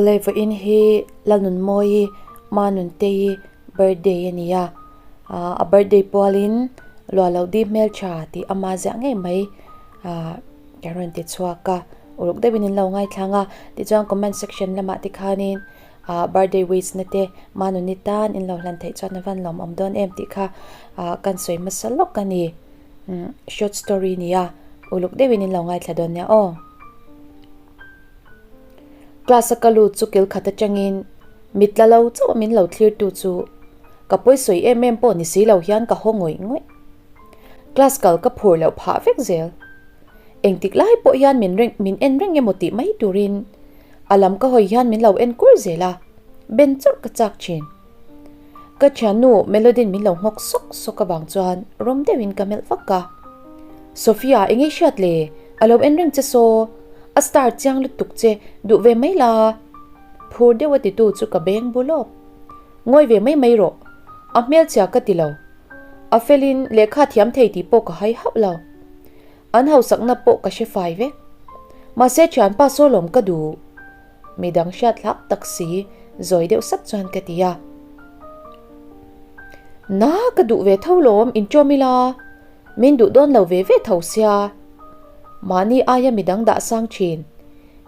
Awle vawiin hi Lalnunmawii Manunteii birthday a ni a, a birthday pualin Luahloh di hmeltha tih ama ziah ngei mai kan rawn ti chhuak a, uluk deuhin in lo ngaithlang a, tichuan comment section lamah te khanin birthday wish na te Manuni tan in lo hlan theih chuan a van lawmawm dawn em tih kha kan sawi hmasa lawk a ni. Short story a ni a, uluk deuhin in lo ngaithla dawn nia aw. Class a ka lut chu kil khat atangin mit tla lo chauh min lo thlir tu chu ka pawi sawi em em pawh ni si lo hian ka haw ngawih ngawih. Class kal ka phur loh phah vek zel. Engtik lai pawh hian min reng min en reng emaw tih mai turin a lam ka hawi hian min lo en kur zel a, ben chawrh ka chak thin. Ka thiannu Melodin min lo nghawk sawk sawk avang chuan rawm deuhin ka melh vak a. Sophia eng ei hriat le? A lo en reng che saw, a star chiang lutuk che, duh ve mai la. Phur deuh a titu chu ka beng bu lawk. Ngawi ve mai mai rawh, a hmelchhia ka ti lo. A felin lehkha thiam thei tih pawh ka hai hauh lo. An hausakna pawh ka hre fai vek. Mahse thianpa saw lawm ka duh. Midang hriat hlak tak si zawi deuh sap chuan ka ti a. Na ka duh ve tho lawm inṭawm ila, min duh dawn lo ve ve tho sia. Mahni aia midang dah sang ṭhin,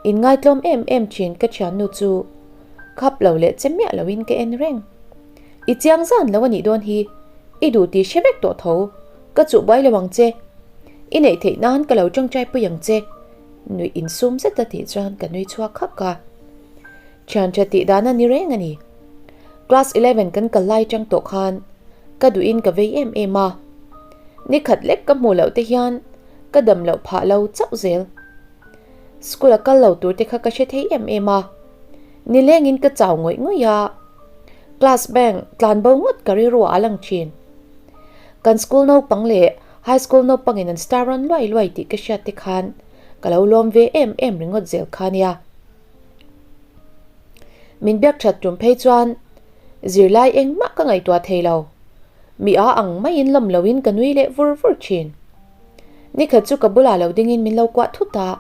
inngaitlawm em em ṭhin ka ṭhiannu chu khap lo leh che miah loin ka en reng. I chiang zan lo a nih dawn hi, i duh tih hre vek tawh tho, ka chuh buai lo ang che. I neih theih nan ka lo ṭawngṭai pui ang che. Nuih insum zet a tih chuan ka nui chhuak khak a. Thian tha tih dan a ni reng a ni. Class 11 kan kal lai chang tawh khan ka duhin ka vei em em a. Ni khat lek ka hmuh loh te hian ka dam loh phah lo chauh zel. School a kal lo tur te kha ka hre thei em em a. Nilengin ka chau ngawih ngawih a. Class bank tlan bo ngawt ka rilru ah a lang thin. Kan school naupang leh High school naupangin an star rawn luai luai tih ka hriat te khan ka lo lawm ve em em ringawt zel kha nia. Min biak that tum phei chuan zirlai engmah ka ngaihtuah thei lo. Mi a ang maiin lawm loin ka nui leh vur vur thin. Nikhat chu ka bulah lo dingin min lo kuah thut a.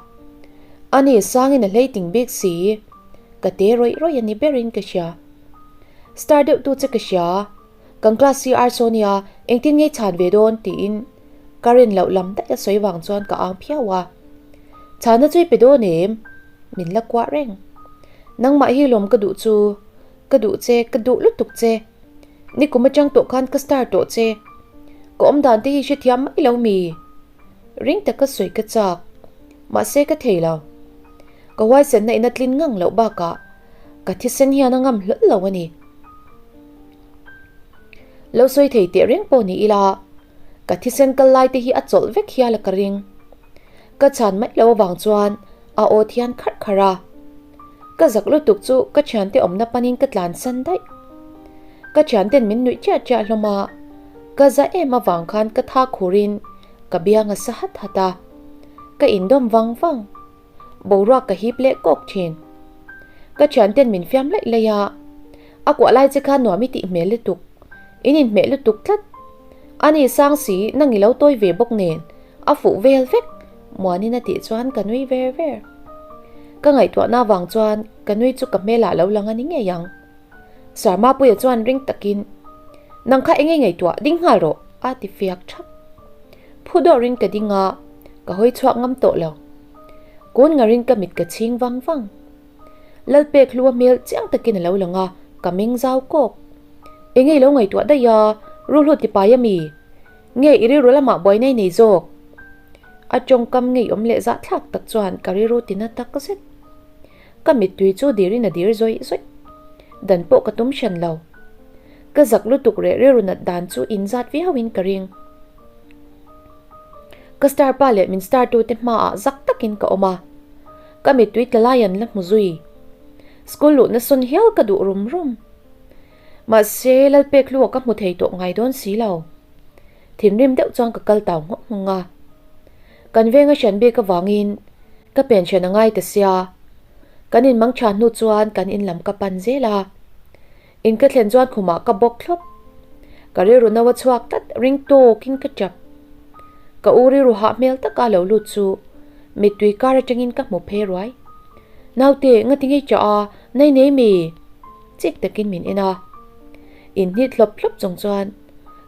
Ani sangin a hlei ting bik si. Ka te rawih rawih a ni berin ka hria. Star deuh tu che ka hria. Kan class CR saw nia, engtin nge chhan ve dawn? tiin ka rin loh lam daih a sawi vang chuan ka ang phiau a. Chhana chu i pe dawn em? Min la kuah reng. Nangmah hi lawm ka duh chu, ka duh che, ka duh lutuk che. Nikum atang tawh khan ka star tawh che. Ka awm dan te hi hrethiam mai lo mi? Ring taka sawi ka chak, mahse ka thei lo. Ka huaisenna in a tlin ngang loh bakah ka thisen hian a ngam hlawl lo a ni. Lo sawi thei teh reng pawh ni ila, ka thisen kal lai te hi a chawlh vek hial a ka ring. Ka chhan mai lo avang chuan a aw thian kharh kharh a. Ka zak lutuk chu ka thiante awmna panin ka tlan san daih. Ka thianten min nuih chiah chiah hlawm a, ka za em avang khan ka tha khurin ka biang a sa hat hat a. Ka indawm vang vang. Boruak ka hip leh kawk thin. Ka thianten min fiam laih laih a, a kuah lai che kha nuam i tih hmel lutuk, in inhmeh lutuk tlat. Ani sang si nang i lo tawi ve bawk nen, a fuh vel vek, Muanin a tih chuan ka nui ver ver. Ka ngaihtuahna avang chuan ka nui chu ka hmelah lo lang a ni ngei ang. Sarmapuia chuan ring takin, Nang kha eng nge ngaihtuah, ding nghal rawh, a ti fiak thap. Phu dawrin ka ding a, ka hawi chhuak ngam tawh lo. Kawn ngarin ka mit ka chhing vang vang. Lalpek hlua hmel chiang takin a lo lang a, ka meng zau kawk. Enge i lo ngaihtuah daih a, ruhlut ti pai ami? Nge i rilru lamah buaina i nei zawk? A tawngkam ngeiawm leh zahthlak tak chuan ka rilru tina tak zet. Ka mittui chu dirin a dir zawih zawih. Dan pawh ka tum hran lo. Ka zak lutuk reh rilru nat dan chu inzat viauin ka ring. Ka star pa leh min star tu te hmaah zak takin ka awm a, ka mittui tla lai an la hmu zui. School luhna sawn hial ka duh rum rum. Mahse, Lalpek hlua ka hmu thei tawh ngai dawn si lo. Thinrim deuh chuan ka kal tau nghawk nghawng a. Kan venga hran bik avangin ka pen hran a ngai ta sia. Kan inmang tha hnu chuan kan in lam ka pan zel a. In ka thlen chuan khumah ka bawk thlawp. Ka rilru no a chhuak tlat ring tawkin ka tap. Ka u rilru hah hmel taka lo lut chu mittui kar atangin ka hmu phei ruai. Naute, ngati ngei chah a, Nei nei mi? Chik takin min en a. Inhnit hlawp hlawp chung chuan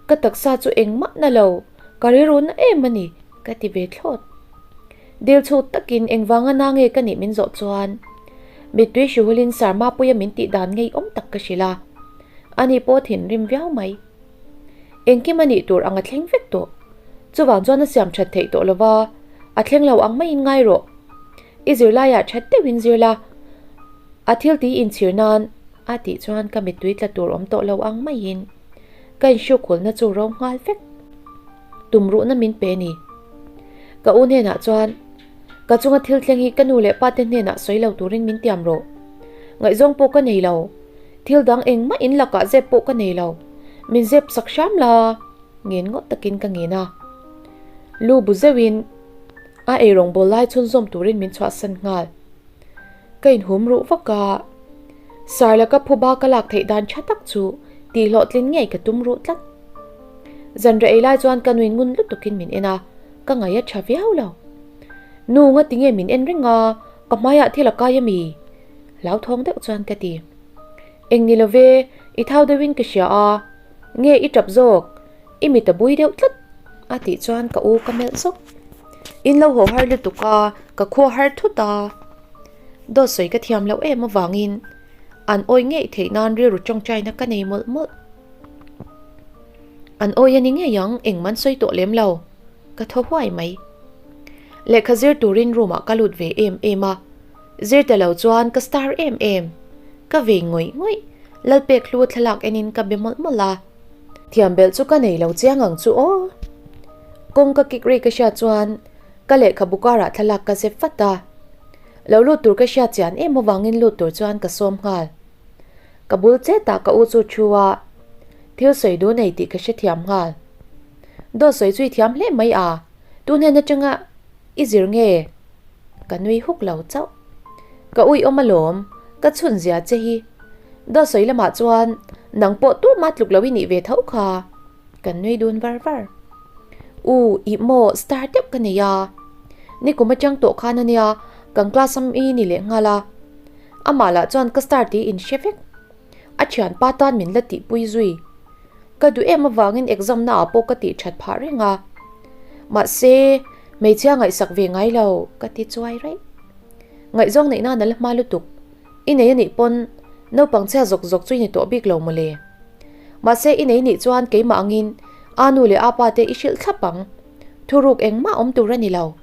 ka taksa chu engmah na lo, ka rilru na em a ni, ka ti ve thlawt. Dil chhut takin engvanga na nge ka nih min zawh chuan mittui hruhulin Sarmapuia min tih dan ngeiawm tak ka hrilh a, ani pawh thinrim viau mai. Engkim a nih tur ang a thleng vek tawh. Chuvang chuan a siam that theih tawh lova, a thleng lo ang maiin ngai rawh. I zirlaiah that deuhin zir la, a thil tih inchhir nan a tih chuan ka mittui tla tur awm tawh lo ang maiin ka inhrukhulna chu ro nghal vek. Tumruhna min pe ni. Ka u hnenah chuan, Ka chunga thil thleng hi ka nu leh pa te hnenah sawi lo turin min tiam rawh. Ngaihzawng pawh ka nei lo. Thil dang engmah in lakah zep pawh ka nei lo. Min zep sak hram la, ngen ngawt takin ka ngen a. Lu bu zeuhin a eirawng bawl lai chhunzawm turin min chhuahsan nghal. Ka inhum ruh vak a, Sar laka phuba ka lak theih dan tha tak chu tih hlawhtlin ngei ka tum ruh tlat. Zanriah ei lai chuan ka nuin ngun lutukin min en a, ka ngaih a tha viau lo. Nu nga tinge min en reng a, ka hmaiah thil a kai a mi? Hlauthawng deuh chuan ka ti. Eng ni lo ve, i thau deuhin ka hria a, nge i tap zawk, i mit a bui deuh tlat a tih chuan ka u ka melh zawk. In lo haw har lutuk a, ka khua har thut a. Dawt sawi ka thiam loh em avangin an awi ngei theih nan rilru tawngtaina ka nei mawlh mawlh. An awi a ni ngei ang, engmah an sawi tawh lem lo. Ka thaw huai mai. Lehkha zir turin room ah ka lut ve em em a, zir ta lo chuan ka star em em. Ka vei ngawih ngawih, Lalpek hlu thlalak enin ka be mawlh mawlh a. Thiam belh chu ka nei lo chiang ang chu aw. Kawng ka kik ri ka hriat chuan ka lehkhabu karah thlalak ka zep vat a. Lo lut tur ka hriat chian em avangin lut tur chuan ka sawm nghal. Ka bul chetah ka u chu thu a, thil sawi duh nei tih ka hrethiam nghal. Dawt sawi chu i thiam hle mai a, tu hnen atanga i zir nge? Ka nui huk lo chauh. Ka ui awm alawm, ka chhun zia che hi. Dawt sawi lamah chuan nang pawh tumah tluk lo i nih ve tho kha. Kan nui dun var var. U, ih maw star deuh ka nei a. Nikum atang tawh khan ania kan class am i ni leh nghal a. Amah lah chuan ka star tih in hre vek. A thianpa tan min la tihpui zui. Ka duh em avangin exam na ah pawh ka tih that phah reng a. Mahse, hmeichhia ngaihsak ve ngai lo ka ti chuai raih. Ngaihzawng neih nan a la hma lutuk. I nei anih pawn naupang chhia zawk zawk chu i ni tawh bik lo mawle. Mahse i nei nih chuan keimah angin a nu leh a pa te i hrilh thlap ang. Thuruk engmah awm tur a ni lo.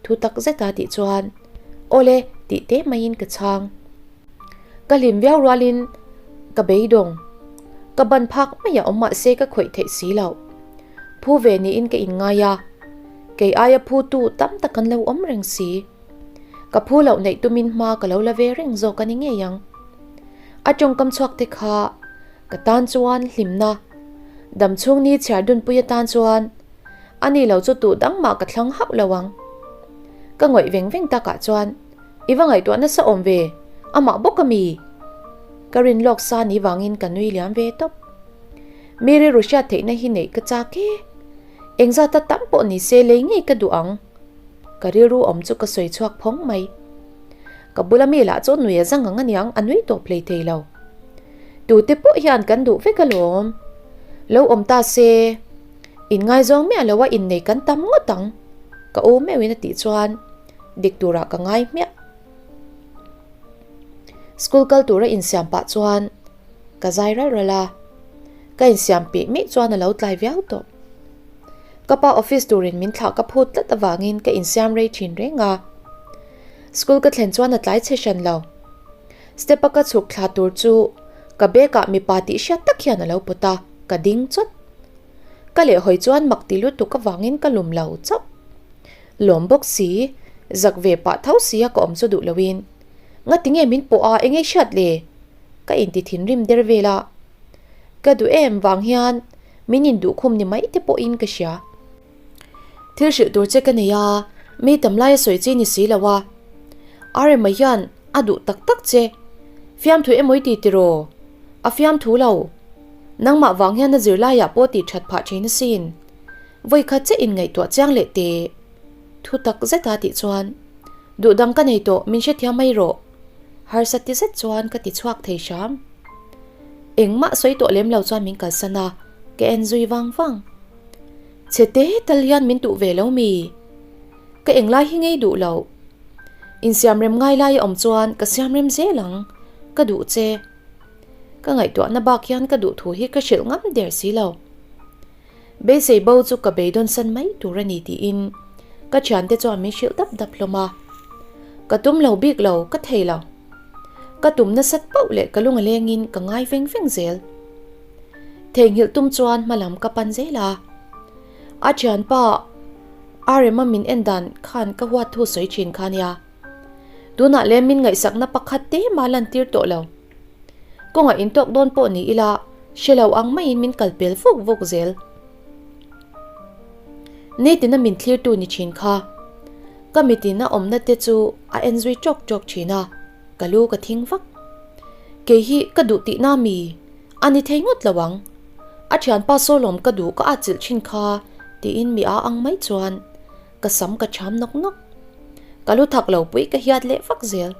Thu tak zeta tih chuan awle tih te maiin ka chhang. Ka hlim viau rualin ka beidawng. Ka ban phak mai a awm mahse ka khawih theih si loh. Phu ve niin ka inngai a, kei aia phu tu tam tak an lo awm reng si. Ka phu loh neih tumin hma ka lo la ve reng zawk a ni ngei ang. A tawngkam chhuak te kha ka tan chuan hlimna, damchhung ni chhiar dunpui atan chuan a ni lo chu tuh dang mah ka thlang hauh lo ang. Ka ngawih veng veng takah chuan i va ngaihtuah nasa awm ve, amah bawk a mi? Ka rin lawk sa ni vangin ka nui liam ve tawp. Mi rilru hriat theihna hi neih ka chak e. Engzata tam pawh ni se lei ngei ka duh ang. Ka rilru awm chu ka sawi chhuak phawng mai. Ka bula mi lah chu nui a zang ang aniang a nui tawp hlei thei lo. Tute pawh hian kan duh vek alawm. Lo awm ta se, inngaizawng miah loa innei kan tam ngawt ang, ka u meuhin a tih chuan dik turah ka ngai hmiah. School kal tura insiam pah chuan ka zai ral ral a, ka insiam pih mih chuan a lo tlai viau tawh. Ka pa office turin min thlah ka phut tlat avangin ka insiam rei thin reng a. School ka thlen chuan a tlai chhe hran lo. Step a ka chhuk thla tur chu ka bag ah mipa tih hriat tak hian a lo pawt a, ka ding chawt. Ka lehhawi chuan mak ti lutuk avangin ka lum lo chauh. Lawm bawk si, zak ve pah tho sia ka awm chu duh loin. Ngati nge min pawh a eng ei hriat le? Ka inti thinrim der vel a. Ka duh em vang hian min induhkhum ni mai te pawhin ka hria. Thil hrilh tur che ka nei a, mi tam laia sawi chi ni si lo a. Arema hian a duh tak tak che. Fiamthu emaw i ti tiraw? A fiamthu lo. Nangmah vang hian a zirlaiah pawh tih that phah thin asin. Vawikhat che inngaihtuah chiang leh teh. Thu tak zeta tih chuan, Duh dang ka nei tawh, min hrethiam mai rawh. Harsa ti zet chuan ka ti chhuak thei hram. Engmah sawi tawh lem lo chuan min kalsan a, ka en zui vang vang. Chhe te tal hian min duh ve lo mi? Ka englai hi ngei duh lo. Insiamrem ngai lai a awm chuan ka siamrem zel ang, ka duh che. Ka ngaihtuahna bak hian ka duh thu hi ka hrilh ngam der si lo. Beisei bo chu ka beidawn san mai tur a ni tiin ka thiante chuan min hrilh dap dap hlawm a. Ka tum lo bik lo, ka thei lo. Ka tum nasat pauh leh ka lung a lengin ka ngai veng veng zel. Theihnghilh tum chuan hma lam ka pan zel a. A thianpa Arema min en dan khan ka huat thu sawi thin kha nia. Tunah lem min ngaihsakna pakhat te mah lantir tawh lo. Kawngah intawk dawn pawh ni ila hre lo ang maiin min kal pel vuk vuk zel. Nitina min thlirtu ni thin kha. Ka mitin a awmna te chu a en zui tawk tawk thin a, ka lu ka thing vak. Kei hi ka duh tihna mi a ni thei ngawt lo ang. A thianpa Sawlawm ka duh ka atchilh thin kha tiin mi a ang mai chuan ka sam ka cham nawk nawk. Ka lu thak lo pui ka hiat leh vak zel.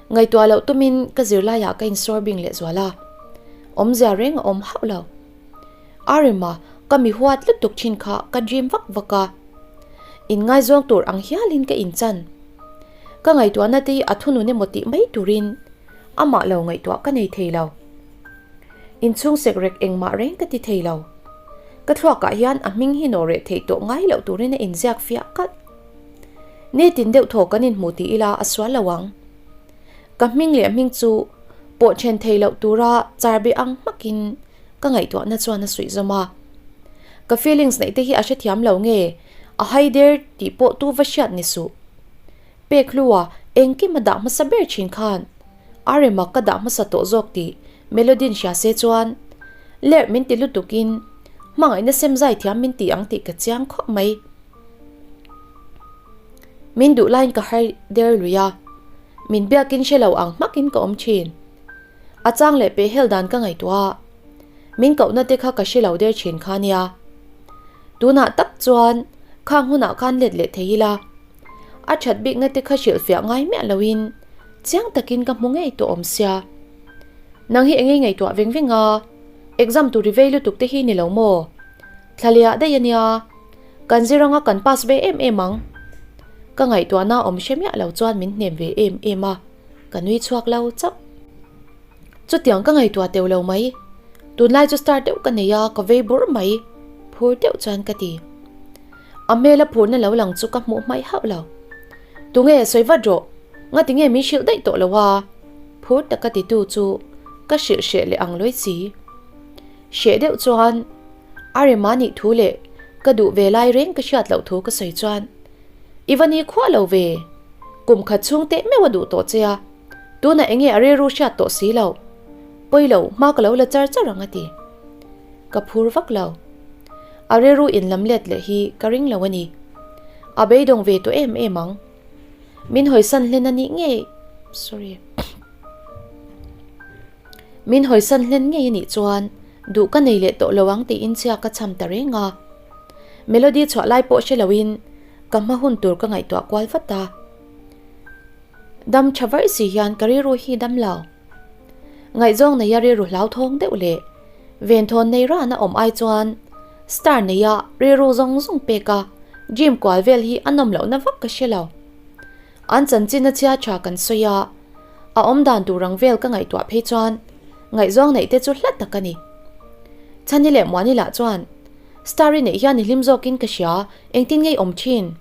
Ngaihtuah loh tumin ka zirlaiah ka insawr bing leh zual a, awmzia reng a awm hauh lo. Arema ka mi huat lutuk thin kha ka dream vak vak a, inngaizawng tur ang hialin ka inchan. Ka ngaihtuahna te hi a thunun emaw tih mai turin amah lo ngaihtuah ka nei thei lo. Inchhung sekrek engmah reng ka ti thei lo. Ka thluakah hian a hming hi nawh reh theih tawh ngai loh turin a inziak fiah kalh. Nitin deuh thaw kan inhmu ti ila a sual lo ang. Ka hming leh hming chu pawh then thei loh tura char be ang hmakin ka ngaihtuahna chuan a suih zawm a. Ka feelings neih te hi a hrethiam lo nge a hai der tih pawh tu va hriat ni suh. Pek hlua engkim a dah hmasa ber thin khan a rema ka dah hmasa tawh zawk tih Melody-in hria se chuan lerh min ti lutukin hmangaihna sem zai thiam min ti ang tih ka chiang khawp mai. Min duh laiin ka har der lui a, min biakin hre lo ang hmakin ka awm thin. A chang leh peh hel dan ka ngaihtuah a, min kohna te kha ka hre lo der thin kha nia. Tunah tak chuan khang hunah khan let leh thei ila, a that bikna te kha hrilhfiah ngai miah loin chiang takin ka hmu ngei tawh awm sia. Nang hi engei ngaihtuah veng veng a, exam tur i vei lutuk te hi ni lo maw? Thla leh ah daih a nia. Kan zir anga kan pass ve em em ang. Ka ngaihtuahna awm hre miah lo chuan min hnem ve em em a, ka nui chhuak lo chauh. Chutiang ka ngaihtuah teuh lo mai. Tunlai chu star deuh ka nei a, ka vei bur mai, phur deuh chuan ka ti. A hmela phurna lo lang chu ka hmuh hmaih hauh lo. Tunge sawi vat rawh, ngati nge min hrilh daih tawh lo a? Phur taka titu chu ka hrilh hreh leh ang lawi si. Hreh deuh chuan a rem a nih thu leh ka duh ve lai reng ka hriat loh thu ka sawi chuan I va ni khuah lo ve, kum khat chhung teh meuh a duh tawh che a, tunah enge a rilru hriat tawh si lo, pawi lo hma ka lo la char char ang a ti. Ka phur vak lo. A rilru in lam let leh hi ka ring lo a ni. A beidawng ve tawh em em ang. Min hawisan hlen a nih ngei, sorry. Min hawisan hlen ngei a nih chuan duh ka nei leh tawh lo ang tiin chhia ka cham ta reng a. Melody chhuah lai pawh hre loin ka hma hun tur ka ngaihtuah kual vat a. Dam tha varh si hian ka rilru hi dam lo. Ngaihzawng neia rilru hlauthawng deuh leh venthawn nei rana awm ai chuan star neia rilru zawng zawng peka dream kual vel hi a nawm lohna vak ka hre lo. An chanchin a chhia tha kan sawi a. A awm dan tur ang vel ka ngaihtuah phei chuan ngaihzawng neih te chu hla tak a ni. Chhani leh Muani lah chuan Starry neih hian i hlim zawkin ka hria, engtin ngei awm thin?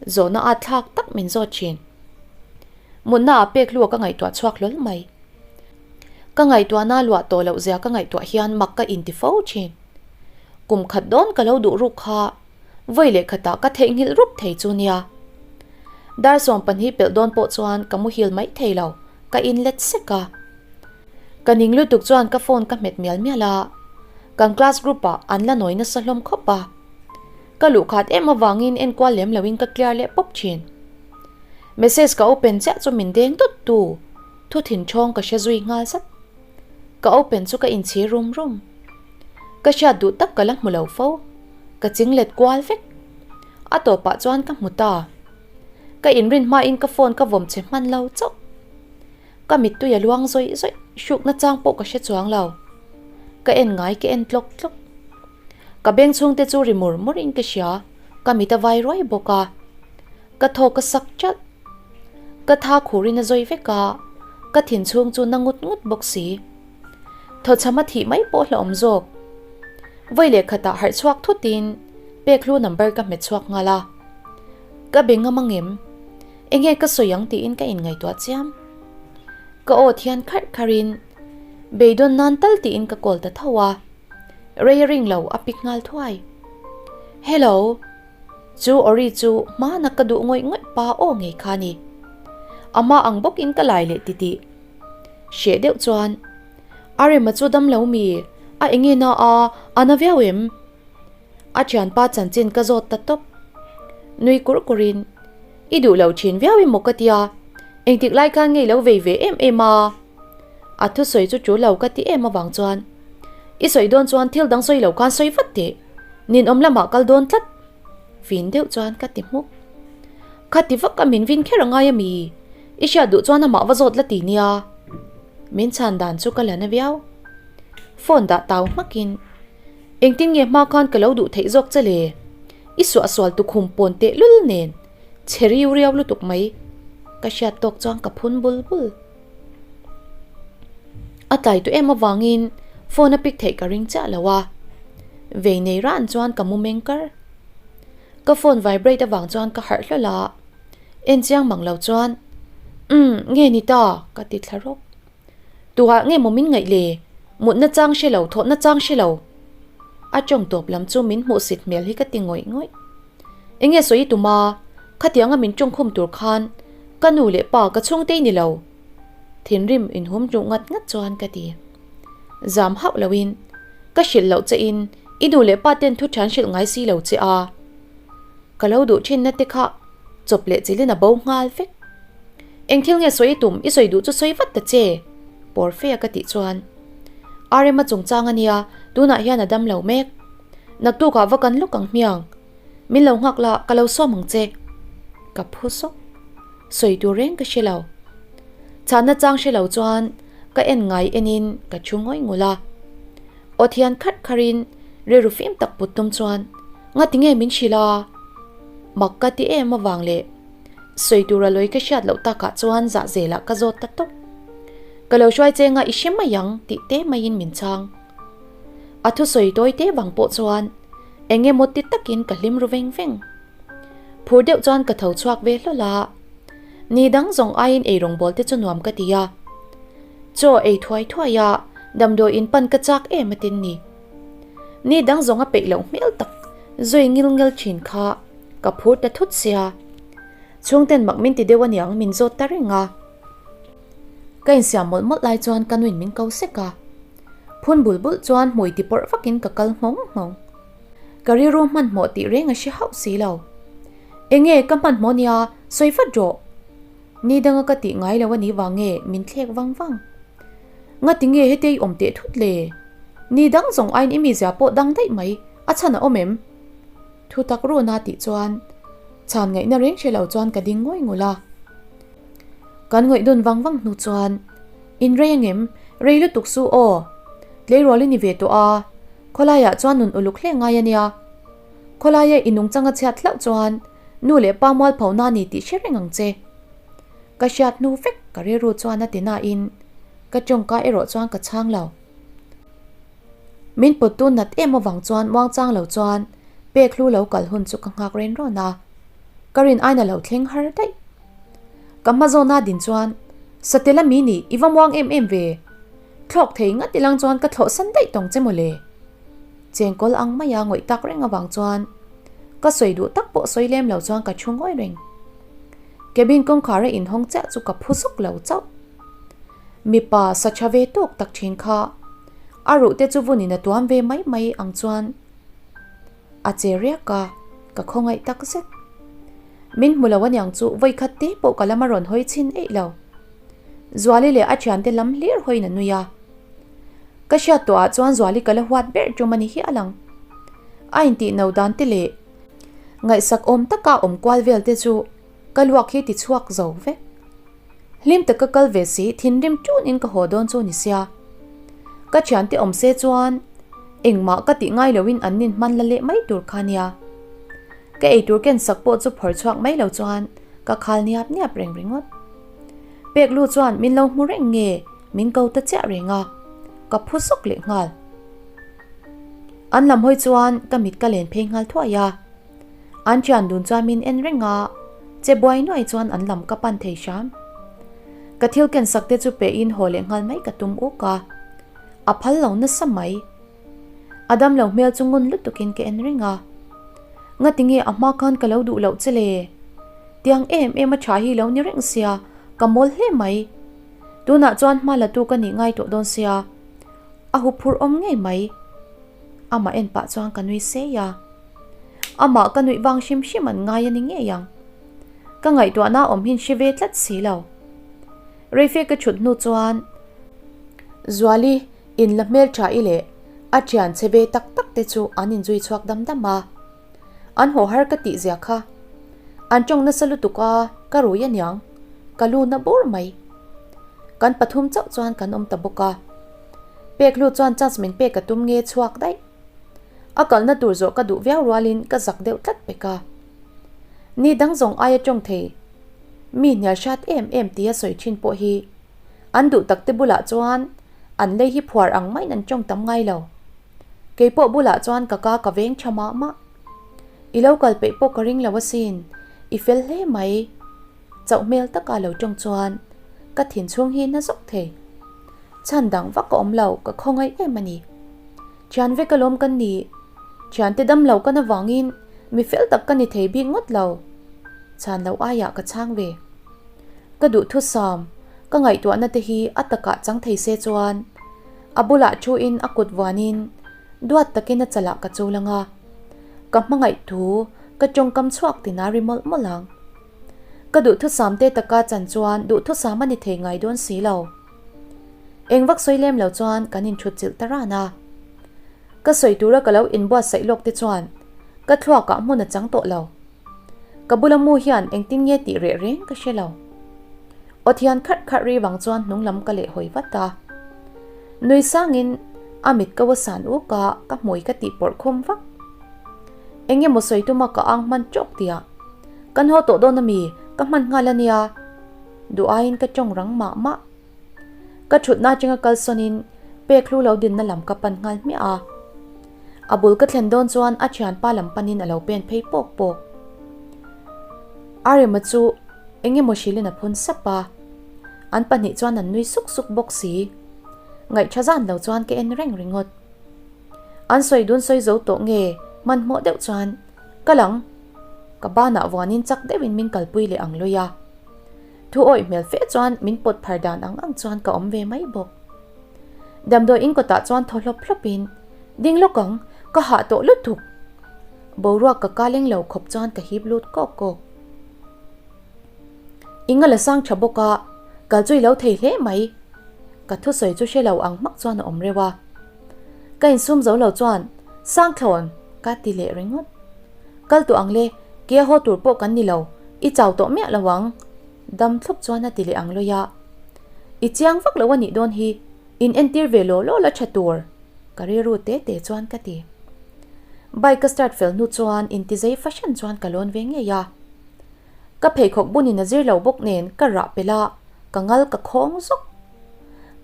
Zawhna at thlak tak min zawt thin. Mutna ah pek hlua ka ngaihtuah chhuak hlawl mai. Ka ngaihtuahna luah tawh loh zia ka ngaihtuah hian mak ka inti fo thin. Kum khat dawn ka lo duh ruk kha Vawi leh khatah ka theihnghilh rup thei chu nia. Dar 12 pelh dawn pawh chuan ka muhil mai thei lo, ka inlet sek a. Ka ning lutuk chuan ka phone ka hmet mial mial a, kan class group ah an la nawi nasa hlawm khawp a. Ka luh khat em avangin enkual lem loin ka clear leh pawp thin. Message ka open chiah chu min deng dawt tu thu thin thawng ka hre zui nghal zat. Ka open chu ka inchhir rum rum. Ka hriat duh tak ka la hmu lo fo. Ka ching let kual vek. A tawpah chuan ka hmu ta. Ka inrin hmain ka phone ka vawm che hman lo chauh. Ka mittui a luang zawih zawih, hrukna chang pawh ka hre chuang lo. Ka en ngai ka en tlawk tlawk. Ka beng chhungte chu ri mur mur in ka hria, ka mit a vai ruai bawk a. Ka thaw ka sak chalh. Ka tha khur in a zawi vek a, ka thin chhung chu na ngut ngut bawk si. Thawchham a thih mai pawh hlauhawm zawk. Vawi leh khatah harh chhuak thut in pek hlu number ka hmet chhuak nghal a. Ka be ngam angem? Enge ka sawi ang tiin ka inngaihtuah chiam. Ka aw thian kharh kharh in beidawn nan tal tiin ka call ta tho a. Rei a ring lo a pick nghal thuai. Hello. Chu Ori chu hmana ka duh ngawih ngawih pa aw ngei kha ni. Amah ang bawkin ka lai leh titih. Hreh deuh chuan, Arema chu dam lo mi, a enge na a, a na viau em? A thianpa chanchin ka zawt ta tawp. Nui kur kurin, I duh lo thin viau emaw ka tia, engtik lai khan ngei lo vei ve em em a? A thusawi chu tul lo ka ti em avang chuan, I sawi dawn chuan thil dang sawi lo khan sawi vat teh, ninawm lamah kal dawn tlat. Vin deuh chuan ka ti hmuk. Kha ti vak a min vin kher a ngai a mi? I hriat duh chuan amah va zawt la ti nia. Min chhan dan chu ka la na viau. Phone dah tau hmakin, Engtin nge hma khan ka lo duh theih zawk che le? I suahsual tukhum pawn teh lul nen che riu riau lutuk mai. Ka hriat tawk chuan ka phun bul bul. A tlai tawh em avangin phone a pick theih ka ring chiah lo a, vei nei ran chuan ka mu meng kar. Ka phone vibrate avang chuan ka harh hlawl a, en chiang mang lo chuan Umm nge ni ta ka ti thla rawk. Tuhah nge maw min ngaih le? Mutna chang hre lo, thawhna chang hre lo. A tawng tawp lam chu min hmuhsit hmel hi ka ti ngawih ngawih. Enge sawi i tum a, khatianga min tawngkhum tur khan ka nu leh pa ka chhungte i ni lo. Thinrim inhum hnuh ngat ngat chuan ka ti. Zam hauh loin ka hrilh loh che in i nu leh pa ten thu thian hrilh ngai si lo che a. Ka lo duh thinna te kha chawp leh chilin a bo nghal vek. Eng thil nge sawi i tum, i sawi duh chu sawi vat ta che, pawr fe a ka tih chuan. Rm-a chungchang a nia, tunah hian a dam lo mek. Naktukah va kan lawk ang hmiang. Min lo nghak la, ka lo sawm ang che. Ka phu sawk. Sawi tur reng ka hre lo. Chhanna chang hre lo chuan ka en ngai enin ka thu ngawih ngul a. Aw thian kharh kharhin rilru fim tak put tum chuan ngati nge min hrilh a? Mak ka ti em avang leh sawi tura lawi ka hriat loh takah chuan zah zelah ka zawt ta tawp. Ka lo hruai che nga i hre mai ang tih te maiin min chhang. A thusawi tawi te vang pawh chuan eng emaw ti takin ka hlim ru veng veng. Phur deuh chuan ka tho chhuak ve hlawl a, ni dang zawng aiin ei rawngbâwl te chu nuam ka ti a. Chaw ei thuai thuai a, damdawi in pan ka châk em a tin ni. Ni dang zawng a peih loh hmel tak zui ngil ngel thin kha ka phur ta thut sia. Chhungten mak min ti deuh aniang min zawt ta reng a. Ka insiam mawlh mawlh lai chuan ka nuin min ko sek a. Phun bul bul chuan hmui ti pawrh vakin ka kal nghawng nghawng. Ka rilru hmanhmawh tih reng a hre hauh si lo. Enge ka hmanhmawh nia, sawi vat rawh. Ni danga ka tih ngai lo a nih vang nge min thlek vang vang. Ngati nge hete i awm teh thut le? Ni dang zawng aiin i mizia pawh dang daih mai, a chhan a awm em? Thu tak run a tih chuan chhan ngaihna reng hre lo chuan ka ding ngawi ngul a. Kan ngawih dun vang vang hnu chuan, In rei angem? Rei lutuk su aw. Tleirawl i ni ve tawh a, khawlaiah chuan nun uluk hle ngai a nia. Khawlaia i nungchang a chhiat hlauh chuan nu leh pa mualpho na ni tih hre reng ang che. Ka hriat hnu vek ka rilru chuan a ti nain ka tawngka erawh chuan ka chhang lo. Min pawttu nat em avang chuan muangchang lo chuan pek hlu lo kal hun chu ka nghak ren rawn a, ka rin aina lo thleng har daih. Ka hma zawna din chuan, Satel a mi nih i va muang em em ve. Thlawk thei ngat ilang chuan ka thlawh san daih tawng che mawle. Chengkawl ang maia ngawih tak reng avang chuan ka sawi duh tak pawh sawi lem lo chuan ka thu ngawi reng. Cabin kawngkhar a inhawng chiah chu ka phu zuk lo chauh. Mipa sa tha ve tawk tak thin kha a ruh te chu vunin a tuam ve mai mai ang chuan a che riak a, ka khawngaih tak zet. Min hmu lo aniang chu vawikhat te pawh ka lam a rawn hawi chhin eih lo. Zuali leh a thiante lam hlir hawiin a nui a. Ka hriat tawh ah chuan Zuali ka la huat ber tum a ni hial ang. A intih no dan te leh ngaihsak awm taka awm kual vel te chu ka luak hi ti chhuak zo vek. Hlim taka kal ve si thinrim ṭun in ka haw dawn chu ni sia. Ka thiante awm se chuan engmah ka tih ngai loin an nin hman la leh mai tur kha nia. Ka eitur ken sak pawh chu phawrh chhuak mai lo chuan ka khal niap niap reng ringawt. Pek lu chuan min lo hmu reng nge min ko ta chiah reng a, ka phu zawk leh nghal. An lam hawi chuan ka mit ka len phei nghal thuai a. An thian dun chuan min en reng a, che buai nuai chuan an lam ka pan thei hram. Ka thil ken sak te chu pe in haw leh nghal mai ka tum uk a, a phal lo nasa mai. A dam lo hmel chu ngun lutuk in ka en reng a. Ngati nge a hma khan ka lo duh loh che le? Tiang em em a tha hi lo ni reng sia, ka mawl hle mai. Tunah chuan hma la tu ka nih ngai tawh dawn sia, a huphurh awm ngei mai. Amah en pah chuan ka nui sei a. Amah ka nuih vang hrim hrim an ngai a ni ngei ang. Ka ngaihtuahna awm hin hre ve tlat si lo. Reife ka thut hnu chuan Zuali in la hmel tha i leh a thian chhe ve tak tak te chu an inzui chhuak dam dam a. An haw har ka tih zia kha. An tawng nasa lutuk a, ka rui aniang. Ka lu na bur mai. Kan pathum chauh chuan kan awm ta bawk a. Pek lu chuan chance min pek a tum nge chhuak daih. A kalna tur zawh ka duh viau rualin ka zak deuh tlat pek a. Ni dang zawng aia tawng thei mi hnial hrat em em tia sawi thin pawh hi an duh takte bulah chuan an lei hi phuar ang maiin an tawng tam ngai lo. Kei pawh bulah chuan ka ka ka veng tha mah mah. I lo kal peih pawh ka ring lo asin, i fel hle mai. Chauh hmel taka lo tawng chuan ka thin chhung hi na zawk thei. Chhan dang vak ka awm lo, ka khawngaih em a ni. Thian vek alawm kan ni. Thiante dam lo kan avangin mi fel tak ka ni thei bik ngawt lo. Chhan loh aiah ka chhang ve. Ka duhthusam, ka ngaihtuahna te hi a takah chang thei se chuan a bulah thuin a kut vuanin duat takin a chalah ka chul ang a. Ka hmangaih thu ka tawngkam chhuak tina ri mawlh mawlh ang. Ka duhthusam te taka chan chuan duhthusam a ni thei ngai dawn si lo. Eng vak sawi lem lo chuan kan inthut chilh ta ran a. Ka sawi tura ka lo inbuatsaih lawk te chuan ka thluakah hmun a chang tawh lo. Ka bula mu hian engtin nge tih reh reng ka hre lo. Aw thian kharh kharh ri vang chuan hnung lam ka leh hawi vat a. Nui sangin a mit ko a san uk a, ka hmui ka tih pawrh khum vak. Eng emaw sawi tuma ka ang hman tawk tia. Kan haw tawh dawn ami, ka hman nghal a nia. Duh aiin ka tawng rang mah mah. Ka thutna atanga kal sawnin pek hlu lo dinna lam ka pan nghal hmiah a. A bul ka thlen dawn chuan a thianpa lam panin a lo pen phei pawk pawk. Arema chu eng emaw hrilhin a phun sap a. An pahnih chuan an nui suk suk bawk si. Ngaihtha zan lo chuan ka en reng ringawt. An sawi dun sawi zo tawh nge hmanhmawh deuh chuan ka lang. Ka banah vuanin chak deuhin min kalpui leh ang lui a. Thu awih hmel fe chuan min pawt phar dan ang ang chuan ka awm ve mai bawk. Damdawi in kawtah chuan thaw hlawp hlawp in, Ding lawk ang, ka hah tawh lutuk. Boruak ka ka leng lo khawp chuan ka hip lut kawk kawk. I ngal a sang tha bawk a, kal chu i lo thei hle mai. Ka thusawi chu hre lo ang hmak chuan a awm reuh a. Ka insum zo lo chuan, Sangthlawn! ka ti leh ringawt. Kal tawh ang le, ke a haw tur pawh kan ni lo, i chau tawh miah lo ang. Dam thlup chuan a ti leh ang lawi a. I chiang vak lo a nih dawn hi, in entir ve law law la tha tur, ka rilru te te chuan ka ti. Bike ka start fel hnu chuan intizei fahran chuan ka lawn ve ngei a. Ka pheikhawk bunin a zir lo bawk nen ka rah pelh a, ka ngal ka khawng zawk.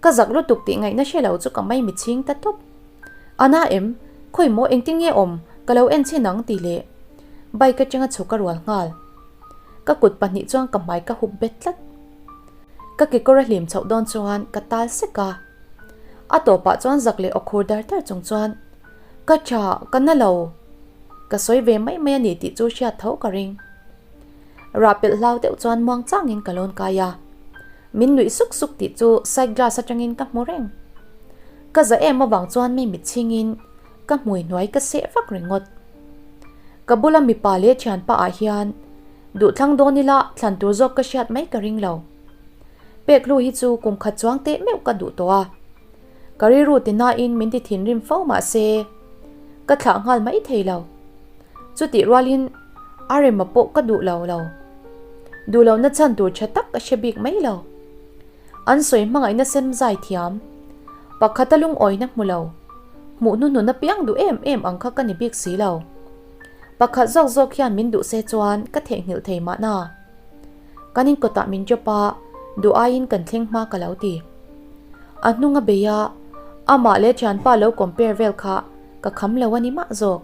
Ka zak lutuk tih ngaihna hre lo chu ka mai mi chhing ta tawp. A na em? Khawi maw engtin nge awm? Ka lo en chhin ang tih leh bike atanga chhuk a rual nghal. Ka kut pahnih chuan ka hmai ka hup bet tlat. Ka kekawr a hlim chhoh dawn chuan ka tal sek a. A tawpah chuan zak leh awkhur dar dar chung chuan ka tha, ka na lo. Ka sawi ve mai mai a ni tih chu hriat tho ka ring. Rah pelh hlau deuh chuan muang changin ka lawn kai a. Min nuih suk suk tih chu side glass atangin ka hmu reng. Ka za em avang chuan mi mit chhingin ka hmui hnuai ka seh vak ringawt. Ka bula mipa leh thianpa ah hian duhthlang dawn ila thlan tur zawk ka hriat mai ka ring lo. Pek hlu hi chu kum khat chuang teh meuh ka duh tawh a. Ka rilru ti nain min ti thinrim fo mah se ka thlah nghal mai thei lo. Chutih rualin a rema pawh ka duh lo lo. Duh lohna chhan tur tha tak ka hre bik mai lo. An sawi hmangaihna sem zai thiam. Pakhata lungawina hmu lo. Hmuh hnuhnun apiang duh em em ang kha ka ni bik si lo. Pakhat zawk zawk hian min duh se chuan ka theihnghilh thei mahna. Kan inkawtah min drop a, duh aiin kan thleng hma ka lo ti. A hnung a bei a, amah leh thianpa lo compare vel kha ka kham lo a ni mah zawk.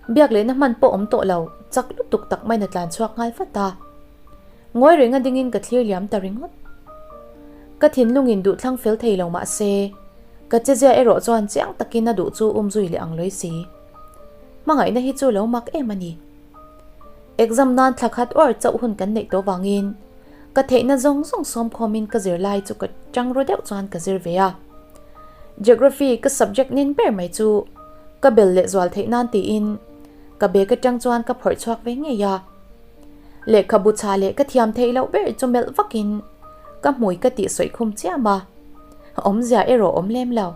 Biak lehna hman pawh awm tawh lo, chak lutuk tak maiin a tlan chhuak nghal vat a. Ngawi reng a dingin ka thlir liam ta ringawt. Ka thinlungin duhthlang fel thei lo mah se, ka chezia erawh chuan chiang takin a duh chu um zui leh ang lawi si. Hmangaihna hi chu lo mak em a ni. Exam nan thla khat uar chauh hun kan neih tawh vangin ka theihna zawng zawng sawm khawmin ka zirlai chu ka tang ru deuh chuan ka zir ve a. Geography ka subject nin ber mai chu ka bel leh zual theih nan tiin ka bag atang chuan ka phawrh chhuak ve ngei a. Lehkhabu chha leh ka thiam theih loh ber chu melh vakin ka hmui ka tih sawi khum chiam a, awmzia erawh awm lem lo.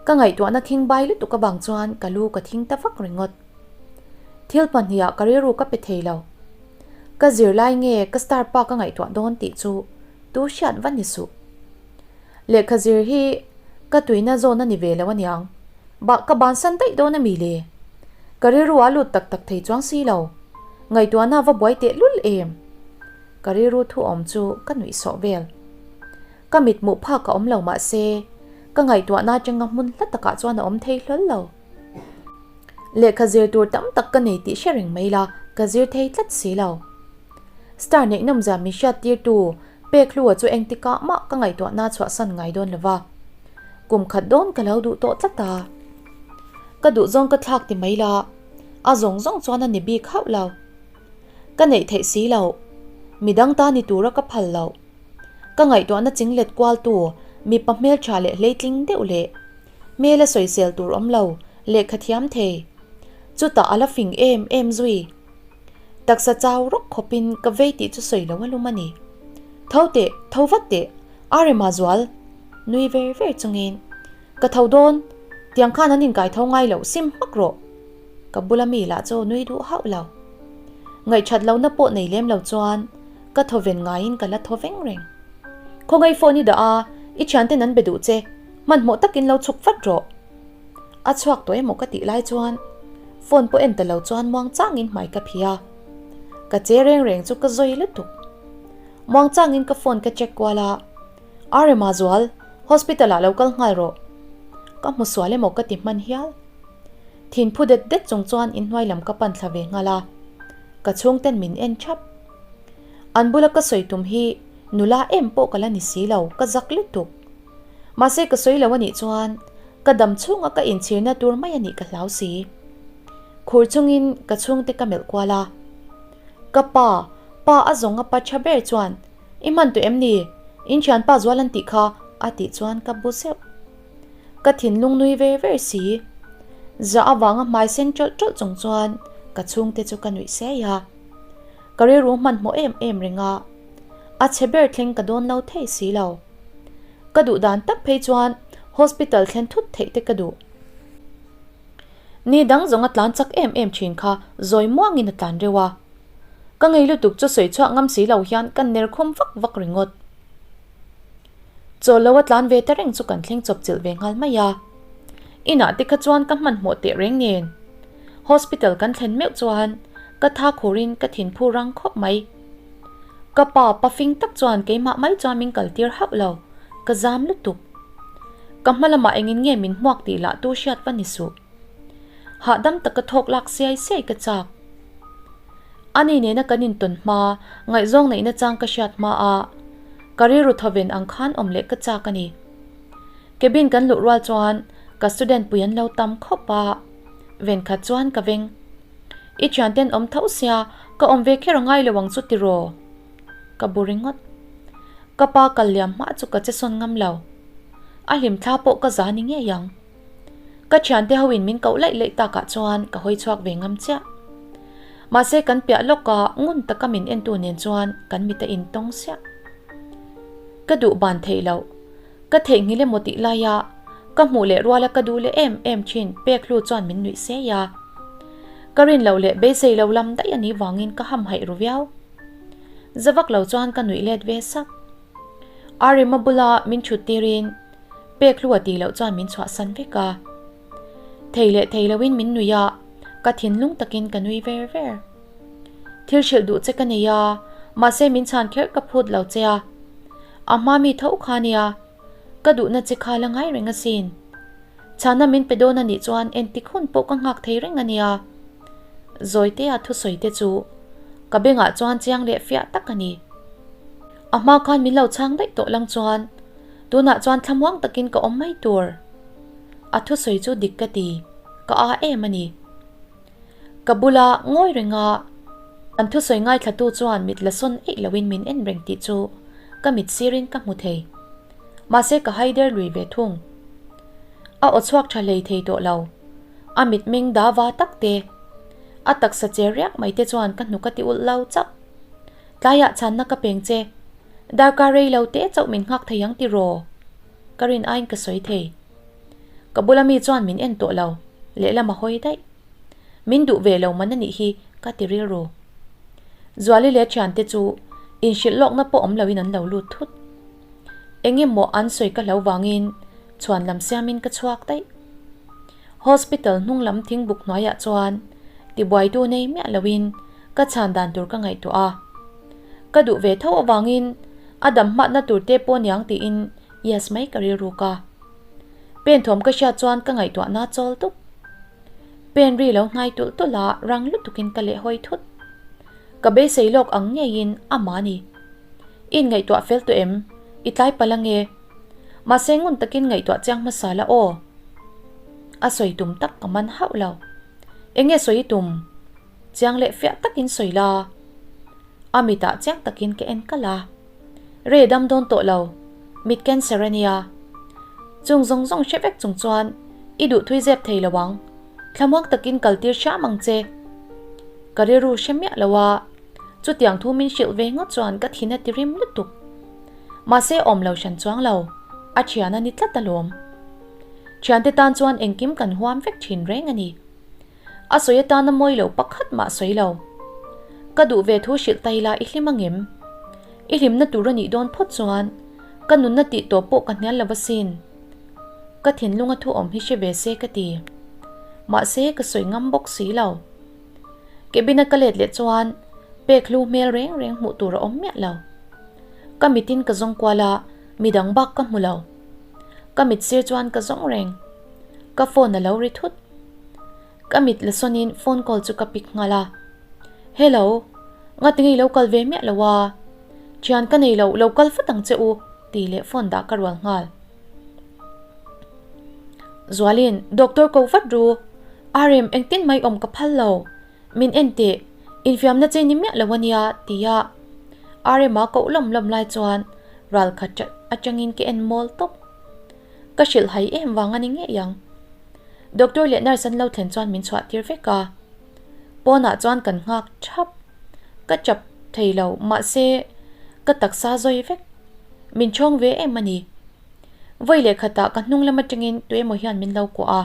Ka ngaihtuahna khing bai lutuk avang chuan ka lu ka thing ta vak ringawt. Thil pahniha ka rilru ka pe thei lo. Ka zirlai nge ka star pa ka ngaihtuah dawn tih chu tu hriat va ni suh. Lehkha zir hi ka tuina zawn a ni ve lo aniang. Bah ka bansan daih dawn a mi le? Ka rilru a lut tak tak thei chuang si lo. Ngaihtuahna va buai teh lul em? Ka rilru thu awm chu ka nuih sawh vel. Ka mithmuh phak a awm lo mahse ka ngaihtuahna atanga hmun hla takah chuan a awm thei hlawl lo. Lehkha zir tur tam tak ka nei tih hre reng mai la, ka zir thei tlat si lo. Star neih nawmzia min hriat tirtu pek hlua chu engtikah mah ka ngaihtuahna chhuahsan ngai dawn lo va. Kum khat dawn ka lo duh tawh tlat a. Ka duh zawng ka thlak ti mai la, a zawng zawng chuan a ni bik hauh lo. Ka neih theih si loh, midang ta ni tura ka phal loh. Ka ngaihtuahna chinglet kualtu mipa hmeltha leh hleitling deuh leh Hmel a sawisel tur awm lo, lehkha thiam thei. Chutah a la fing em em zui. Taksa chau rawk khawpin ka vei tih chu sawi lo a lum a ni. Tho teh, tho vat teh, Arema zual! Nui ver ver chungin, Ka tho dawn, tiang khan an inkai tho ngai lo, sim hmak rawh! Ka bula mi lah chu nui duh hauh lo. Ngaihṭhat lohna pawh nei lem lo chuan ka thaw ven ngaiin ka la thaw veng reng. Khawngaih phone i dah a, i thianten an be duh che. Hmanhmawh takin lo chhuk vat rawh. A chhuak tawh emaw ka tih lai chuan phone pawh en ta lo chuan muang changin hmai ka phih a. Ka che reng reng chu ka zawi lutuk. Muang changin ka phone ka check kual a, Arema Zual, hospital ah lo kal nghal rawh. Ka hmu sual emaw ka ti hman hial. Thin phu det det chung chuan inhnuai lam ka pan thla ve nghal a, ka chhungten min en thap. An bula ka sawi tum hi nula em pawh ka la ni si lo, ka zak lutuk. Mahse ka sawi lo anih chuan ka dam chhunga ka inchhirna tur mai anih ka hlau si. Khur chungin ka chhungte ka melh kual a. Ka pa, pa a zawng a pa tha ber chuan I hman tawh em ni? In thianpa zual an tih kha a tih chuan ka bu zeuh. Ka thinlung nui ver ver si. Zah avanga hmai sen tawlh tawlh chung chuan ka chhungte chu ka nuih sei a. Ka rilru hmanhmawh em em reng a. A chhe ber thleng ka dawn lo thei si lo. Ka duh dan tak phei chuan hospital thlen thut theih te ka duh. Ni dang zawng a tlan chak em em thin kha zawi muangin a tlan reuh a. Ka ngei lutuk chu sawi chhuah ngam si lo hian ka ner khum vak vak ringawt. Chaw lo a tlan ve ta reng chu kan thleng chawp chilh ve nghal mai a. Inah te kha chuan ka hmanhmawh teh reng nen. Hospital kan thlen meuh chuan ka tha khurin ka thinphu rang khawp mai. Ka pa pafing tak chuan keimah mai chuan min kal tir hauh lo, ka zam lutuk. Ka hma lamah engin nge min hmuak tih lah tu hriat va ni suh. Hahdam taka thawk lak siai siai ka chak. Ani nena kan intawn hma, ngaihzawng neihna chang ka hriat hma a, ka rilru thawven ang khan awm leh ka chak a ni. Cabin kan luh rual chuan ka student pui an lo tam khawp a, ven khat chuan ka veng. I thianten awm tho sia, ka awm ve kher a ngai lo ang chu tiraw? Ka bu ringawt. Ka pa kal liam hma chu ka che sawn ngam lo. A hlim thla pawh ka za ni ngei ang. Ka thiante ho in min koh laih laih takah chuan ka hawi chhuak ve ngam chiah. Mahse kan piah lawka ngun taka min entu nen chuan kan mit a intawng siah. Ka duh ban theih loh. Ka theihnghilh emaw tih laia ka hmuh leh ruala ka duh leh em em thin pek hlu chuan min nuih sei a. Ka rin loh leh beisei lo lam daih a nih vangin ka hamhaih ru viau. Za vak lo chuan ka nuih let ve sak. Arima bula min thut tirin pek hlu a tih loh chuan min chhuahsan vek a. Thei leh thei loin min nui a, ka thinlung takin ka nui ver ver. Thil hrilh duh che ka nei a, mahse min chhan kherh ka phut lo che a. A hma mi tho kha nia, ka duhna che kha la ngai reng asin. Chhana min pe dawn a nih chuan entik hun pawh ka nghak thei reng a nia. Zawitea thusawi te chu ka bengah chuan chiang leh fiah tak a ni. A hma khan min lo chhang daih tawh lang chuan tunah chuan thlamuang takin ka awm mai tur. A thusawi chu dik ka ti, ka a em a ni. Ka bula ngawi renga an thusawi ngaithlatu chuan mit la sawn eih loin min en reng tih chu ka mit sirin ka hmu thei. Mahse ka haider lui ve thung. A aw chhuak tha hlei thei tawh lo. A mitmeng da va tak te, a taksa che riak mai te chuan ka hnuk a ti ulh lo chauh. Tlaiah chhanna ka peng che, darkar rei lo te chauh min nghak thei ang tiraw? Ka rin aiin ka sawi thei. Ka bula mi chuan min en tawh lo, lehlam a hawi daih. Min duh ve lo man a nih hi ka ti rilru. Zuali leh thiante chu inhrilh lawkna pawh awm loin an lo lut thut. Eng emaw an sawi ka hlo vangin chhuan lam siamin ka chhuak daih. Hospital hnung lam thingbuk hnuaiah chuan tibuaitu nei miah loin ka chhan dan tur ka ngaihtuah a. Ka duh ve tho avangin a dam hmatna tur te pawh niang tiin yes mai ka rilruk a. Pen thawm ka hriat chuan ka ngaihtuahna chawl dup. Pen ri lo hnai tulh tulh a rang lutukin ka leh hawi thut. Ka beisei lawk ang ngeiin amah a ni. I inngaihtuah fel tawh em? I tlai palh ange. Mahse ngun takin ngaihtuah chiang hmasa la aw. A sawi tum tak ka man hauh lo. Enge sawi i tum? Chiang leh fiah takin sawi la. A mitah chiang takin ka en kalh a. Rei dam dawn tawh lo, mit cancer a nia. Chung zawng zawng hre vek chung chuan i duh thui zep thei lo ang, thlamuak takin kal tir hram ang che. Ka rilru hre miah lo a, chutiang thu min hrilh ve ngawt chuan ka thin a ti rim lutuk. Mahse awm lo hran chuang lo, a thian a ni tlat alawm. Thiante tan chuan engkim kan huam vek thin reng a ni. A sawi atana mawi lo pakhat mah sawi lo. Ka duh ve thu hrilh ta ila i hlim angem? I hlimna tur a nih dawn phawt chuan ka nunna tih tawp pawh ka hnial lo asin. Ka thinlunga thu awm hi hre ve se ka ti. Mahse ka sawi ngam bawk si lo. Cabin a ka let leh chuan pek hlu hmel reng reng hmuh tur a awm miah lo. Ka mitin ka zawng kual a, midang bak ka hmu lo. Ka mit sir chuan ka zawng reng. Ka phone a lo ri thut. Ka mit la sawnin phone call chu ka pick nghal a. Hello, ngatinge i lo kal ve miah lo a? Thian ka nei lo, lo kal fat ang che u tih leh phone dah ka rual nghal. Zualin, doctor ko vat ru. RM, engtin mai awm ka phal lo. Min en teh, infiamna che ni miah lo a nia tia RM-a koh lawm lawm lai chuan ral khat atangin ka en mawl tawp. Ka hrilh hai em vang a ni ngei ang. Doctor leh nurse an lo thlen chuan min chhuah tir vek a. Pawnah chuan kan nghak thap. Ka chap thei lo mahse ka taksa zawi vek. Min chhawng ve em a ni. Vawi leh khatah ka hnung lam atangin tuemaw hian min lo kuah a.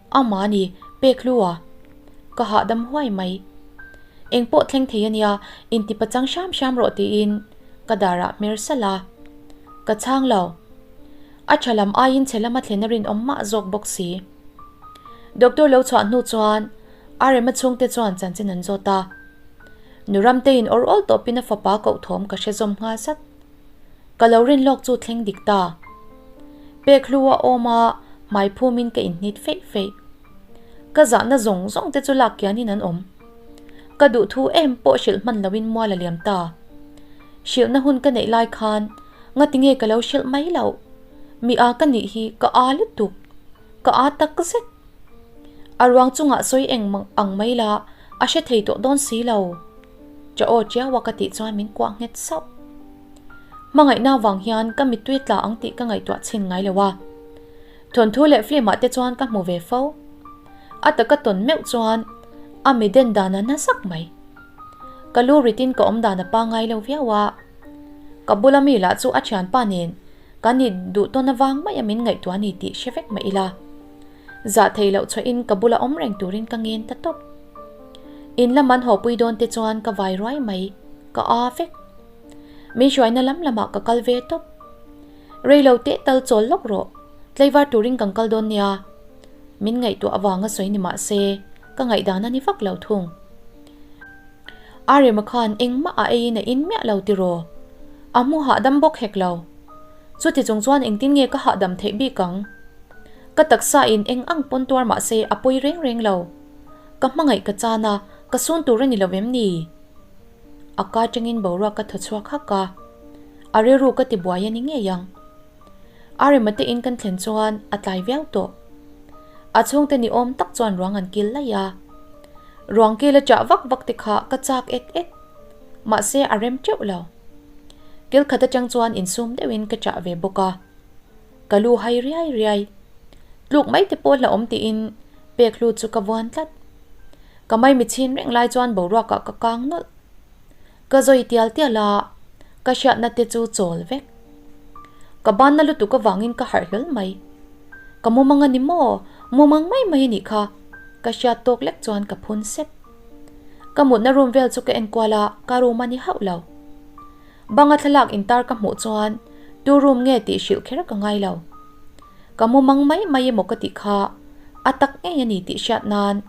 Amah a ni, pek hlu a. Ka hahdam huai mai. Engpawh thleng thei a nia, inti pachang hram hram rawh tiin ka darah hmer salh a. Ka chhang lo. A tha lam aiin chhe lama thlen a rinawm mah zawk bawk si. Doctor lo chhuah hnu chuan Arema chhungte chuan chanchin an zawt a. Nu Ramteiin awr awl tawpin a fapa koh thawm ka hre zawm nghal zat. Ka lo rin lawk chu thleng dik ta. Pek hlu a awm a, hmai phumin ka inhnit feih feih. Ka zahna zawng zawng te chu lak kianin an awm. Ka duh thu em pawh hrilh hman loin mual a liam ta. Hrilhna hun ka neih lai khan Ngatinge ka lo hrilh mai loh? Mi a ka nih hi ka a lutuk. Ka a tak zet. A ruang chungah sawi eng ang mai la a hre thei tawh dawn si lo. Cha aw chiau a ka tih chuan min kuah nghet sauh. Hmangaihna vang hian ka mittui tla ang tih ka ngaihtuah chhin ngai lo a. Thawnthu leh film ah te chuan ka hmu ve fo. A taka tawn meuh chuan a mi den dan a na zak mai. Ka lu ritin ka awm dan a pangai lo viau a. Ka bula mi lah chu a thianpa nen kan ni duh tawn avang mai a min ngaihtuah a ni tih hre vek mah ila. Zah thei loh chhuahin ka bula awm reng turin ka ngen ta tawp. In lam an hawpui dawn te chuan ka vai ruai mai, ka aa vek. Min hruaina lam lamah ka kal ve tawp. Rei lo teh tal chawl lawk rawh, tlaivar turin kan kal dawn nia. Min ngaihtuah avanga sawi ni mah se, ka ngaihdan a ni vak lo thung. Arema khan engmah a eiin a in miah lo tiraw? A hmu hahdam bawk hek lo. Chuti chung chuan engtin nge ka hahdam theih bik ang? Ka taksa in eng ang pawn tuar mah se a pawi reng reng lo. Ka hmangaih ka chan a, ka sun tur a ni lo em ni? A ka tangin boruak ka thaw chhuak hak a, a rilru ka ti buai a ni ngei ang. Arema te in kan thlen chuan a tlai viau tawh. A chhungte ni awm tak chuan ruang an kil laih a. Ruang kil a chah vak vak te kha ka chak et et. Mahse a rem teuh lo. Kil khat atang chuan insum deuhin ka chah ve bawk a. Ka lu hai riai riai. Tluk mai te pawh hlauhawm tiin pek hlu chu ka vuan tlat. Ka maimi chhin reng lai chuan boruakah ka kang nawlh. Ka zawi tial tial a, ka hriatna te chu chawl vek. Ka banna lutuk avangin ka harh hlawl mai. Ka mumang a ni maw? Mumang mai mai a nih kha. Ka hriat tawk lek chuan ka phun sep. Ka mutna room vel chu ka enkual a, ka room a ni hauh lo. Banga thlalak intar ka hmuh chuan tu room nge tih hrilh kher ka ngai lo. Ka mumang mai mai emaw ka tih kha a tak ngei a ni tih hriat nan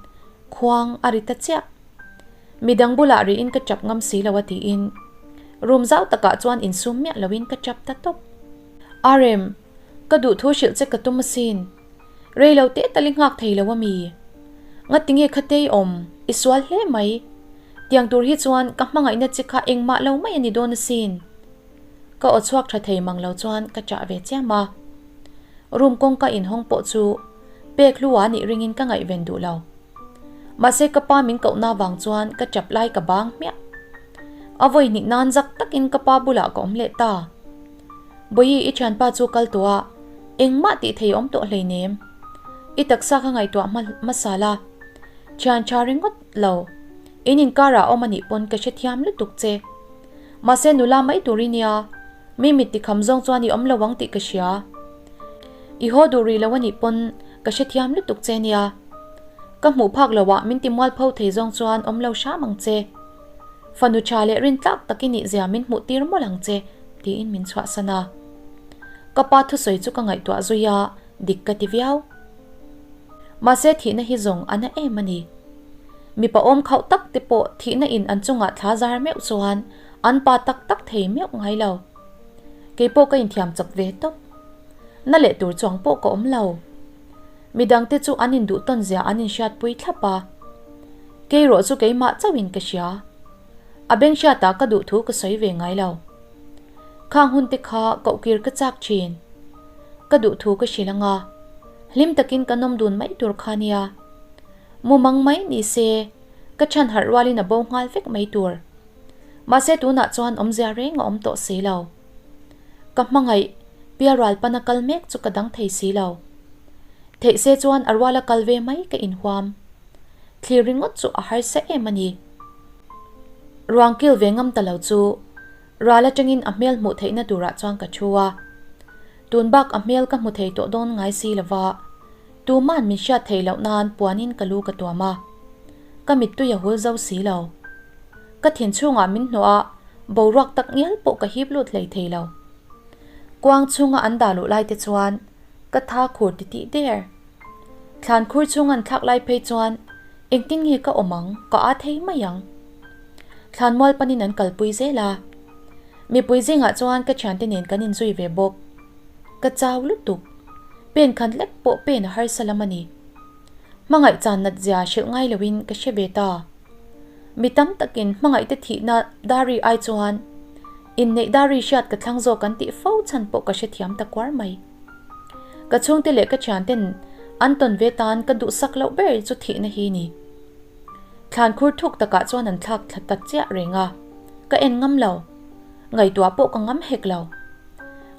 khuang a ri ta chiah. Midang bulah rihin ka chap ngam si lo a tiin room zau takah chuan insum miah loin ka chap ta tawp. Arem, ka duhthu hrilh che ka tum asin. Rei lo teh tal i nghak thei lo a mi? Ngatinge khatei awm, i sual hle mai. Tiang tur hi chuan ka hmangaihna che kha engmah lo mai a ni dawn asin. Ka aw chhuak tha thei mang lo chuan ka chah ve chiam a. Room kawngka inhawng pawh chu pek hlua nih ringin ka ngaihven duh lo. Mahse ka pa min kohna vang chuan ka chap lai ka bang hmiah. A vawi hnih nan zak takin ka pa bulah ka awm leh ta. Bawihi i thianpa chu kal tawh a, engmah tih thei awm tawh hleinem. I taksa kha ngaihtuah hma hmasa la. Thian tha ringawt lo. In inkarah awm anih pawn ka hrethiam lutuk che. Mahse nula mai tur i nia, mi mit tikham zawng chuan i awm lo ang tih ka hria. I haw duh rih lo anih pawn ka hrethiam lutuk che nia. Ka hmuh phak lo ah min ti mualpho thei zawng chuan awm lo hram ang che. Fanu tha leh rintlak tak i nih zia min hmuh tir mawlh ang che tiin min chhuahsan a. Ka pa thusawi chu ka ngaihtuah zui a, dik ka ti viau. Mahse thihna hi zawng a na em a ni. Mipa awm khauh tak te pawh thihna in an chungah thla zar meuh chuan an pa tak tak thei meuh ngai lo. Kei pawh ka inthiam chawp ve tawp. Na leh tur chuang pawh ka awm lo. Midang te chu an induh tawn zia an inhriatpui thlap a. Kei rawh chu keimah chauhin ka hria. A beng hriatah ka duh thu ka sawi ve ngai lo. Khang hun te kha kohkir ka chak thin. Ka duh thu ka hrilh anga, hlim takin ka nawm dun mai tur kha nia. Mumang mai ni se, ka chhan harh rualin a bo nghal vek mai tur. Mahse tunah chuan awmzia reng a awm tawh si lo. Ka hmangaih, Pialral pana kal mek chu ka dang thei si lo. Theih se chuan a ruala kal ve mai ka inhuam. Thlir ringawt chu a harsa em a ni. Ruang kil ve ngam ta lo chu ral atangin a hmel hmuh theihna turah chuan ka thu a. Tun bak a hmel ka hmu thei tawh dawn ngai si lova, tuman min hriat theih loh nan puanin ka lu ka tuam a. Ka mittui a hul zo si lo. Ka thin chhungah min hnawh a, boruak tak ngial pawh ka hip lut hlei thei lo. Kuang chhunga an dah luh lai te chuan ka tha khur titih der. Thlan khur chhung an thlak lai phei chuan engtin nge ka awm ang, ka aa thei mai ang. Thlan mual panin an kalpui zel a. Mipui zingah chuan ka thiante nen kan inzui ve bawk. Ka chau lutuk. Pen khan lek pawh pen a harsa lam a ni. Hmangaih chan nat zia hrilh ngai loin ka hre ve ta. Mi tam takin hmangaihte thihna dari ai chuan inneih dari hriat ka thlang zawk an tih fo chhan pawh ka hrethiam ta kuar mai. Ka chhungte leh ka thianten an tawn ve tan ka duhsak loh ber chu thihna hi ni. Thlan khur thuk takah chuan an thlak thla ta chiah reng a, ka en ngam lo. Ngaihtuah pawh ka ngam hek lo.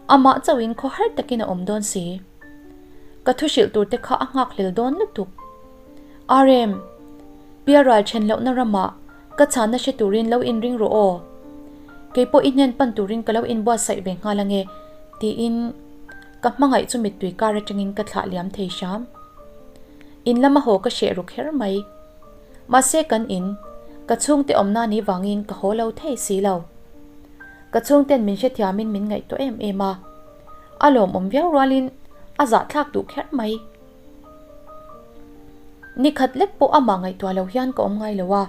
Amah chauhin khaw har takin a awm dawn si. Ka thu hrilh tur te kha a nghak hlel dawn lutuk. RM, Pialral then lohna ramah ka chhanna hre turin lo inring rawh aw. Kei pawh i hnen pan turin ka lo inbuatsaih ve nghal ange, tiin ka hmangaih chu mittui kar atangin ka thlah liam thei hram. In lama haw ka hreh ru kher mai. Mahse kan in, ka chhungte awmna ni vangin ka haw lo thei si lo. Ka chhungten min hrethiamin min ngaihtuah em em a, a lawmawm viau rualin a zahthlak duh kher mai. Ni khat lek pawh amah ngaihtuah lo hian ka awm ngai lo a,